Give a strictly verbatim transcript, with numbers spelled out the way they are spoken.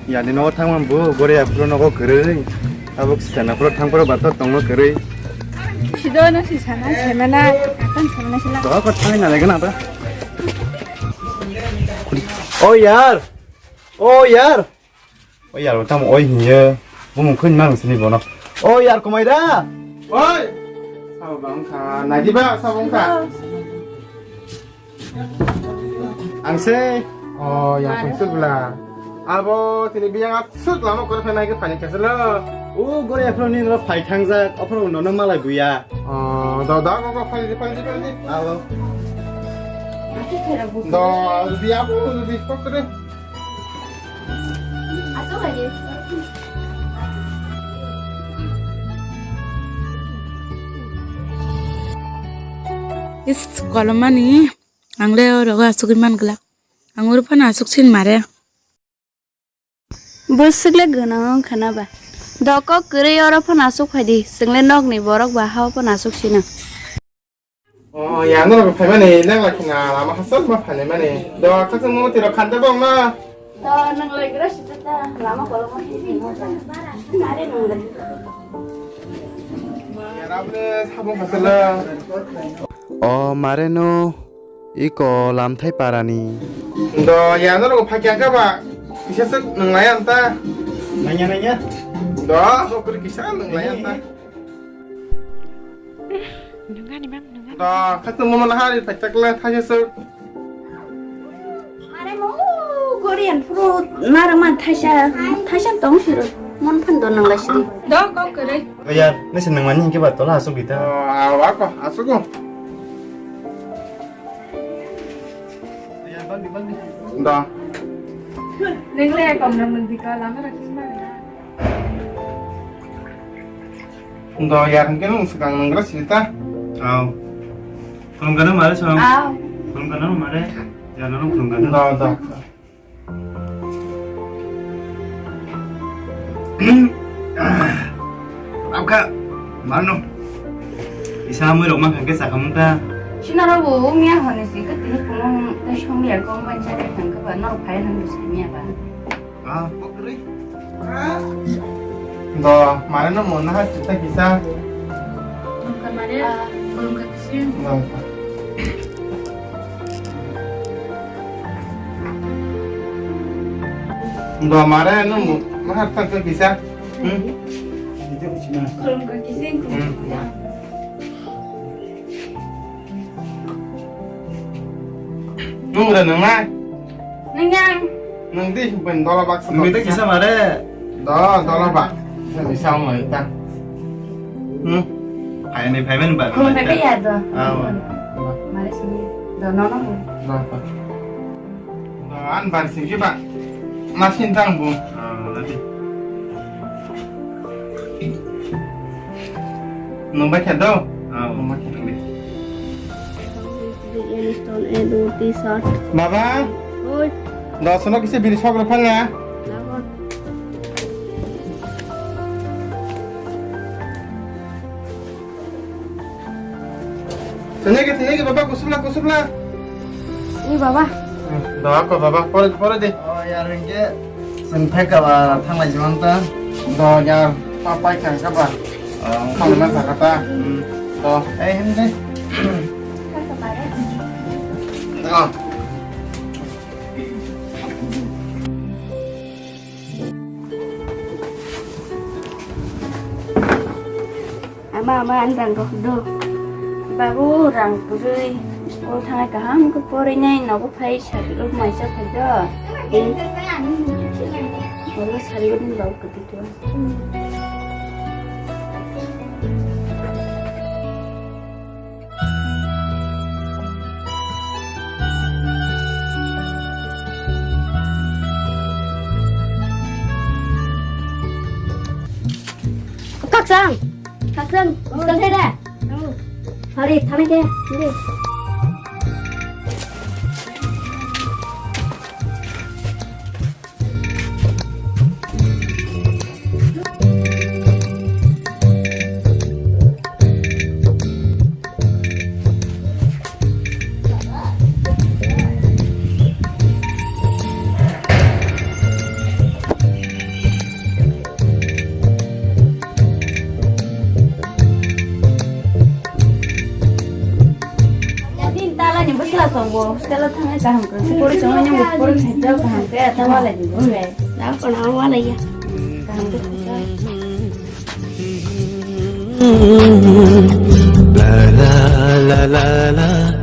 Yani nogo thangma bo gori aphuru nogo kwrwi. Abo sena phuru thangphuru bato tongno kwrwi. Sido no si sana semana, atan semana sila. Doha ko thangwi na legana ta. O yar. O yar. O yar, tamo oi hiye. Bumung khun mang sini bono. O yar, komai da. Oi. Sabo bang kha. Nadi ba sabo kha. Ang se. Oh, yang pun sut bela. Abo tini biang asut lama kore phai nai ke phai keselo. O gore aphro ni ro phai thangjak, aphro no no malai buya. Oh, da da go go phai di phai di phai di. Abo. Da biang pun di pokre. Asuk lagi. Is kolomani. Ang le oro asugwi man glak. Ang oro phano asuk sin mare. Bwswk le gwnang wng khana ba. Dokok kwrwi oro phano asuk phai di. Chwng le nokni borok ba hao phano asuk sino. Oh, ya no phai mani lek lak na lama hasal ma phai mani. Do khatung mo tiro khanda bong na. Do nang lai gra sita ta lama kolong ma. Mare nang lai. Ya rap le sabong hasal. O mare no iko lamthai parani. Do ya no rok phakya ka ba kisa suk nang lai anta. Nanya nanya. Do sokri kisa nang lai anta. Nungani bang nungani. Do khatung mo na hari phakya kla thaisa suk. Mare mo Korean fruit narang man thaisa thaisa tong siro mon phan do nang lai sidi. Do kok kere. Yar, nisi nang mani hingke ba tola asuk gita. Oh, awa ko asuk ko. Da. Neng le kom nang nang dika lama ra kisma. Da yar hingke nung sekang nang gra sita. Aw. Khulumkha no mare song. Aw. Khulumkha no mare. Ya no khulumkha no. Da da. Abkha, mano. Isa mui rok ma khangke sakhamung ta. Sinaro bo ungya hone si ka tini pulung ta shong ya kong ban sa ka khangke ba nor phai han du sanya ba. Ah, pokri. Do, mare no mo na ha chita kisa. Khulumkha mare, khulumkha kisi. Do. Do mare no mo na ha chita kisa. Hmm? Khulumkha kisi, khulumkha. Hmm. Nung re nung nai? Nung yang? Nung di ben dola bak sa. Nung di kisa mare? Do dola bak. Sa bisa mo ita. Hmm. Phai ni phai ben ba. Khulum phai ya do. Ah. Mare sini. Do no no. Do. An bar singki ba. Masin tang bu. Ah, nanti. Nung bai khe do? Ah, nung bai khe do. Baba? Oi. Do sono kise biri sok rok phang ya? Lago. Tanya ke, tanya ke, baba, kusubla, kusubla. Ni baba. Hmm, do ako, baba, pore, pore de. Oh, yar, hingke, sen phai ka ba, thanglai jimang ta. Do, yar, pa, pai kha ka ba. Oh. Thanglai ma kha ka ta. Hmm. Do. Eh, hem de. Do. Ama, ama, ang rang rok do. Babu, rang kwrwi. School thangai kaham khe porwi nai, nogo phai sari rok maisa phai do. Oro sari rok ni babu kwtwi do. Kaksang, kaksang, kaksang saya dah. Hari, tanah ke, ini. Tongo, hostel o thangwi kaham kwrwngsa pori tongo, nini pori khaijak kaham khe, ta walai di, walai. Da kono walai ya. Kaham khe khaijak. La la la la la.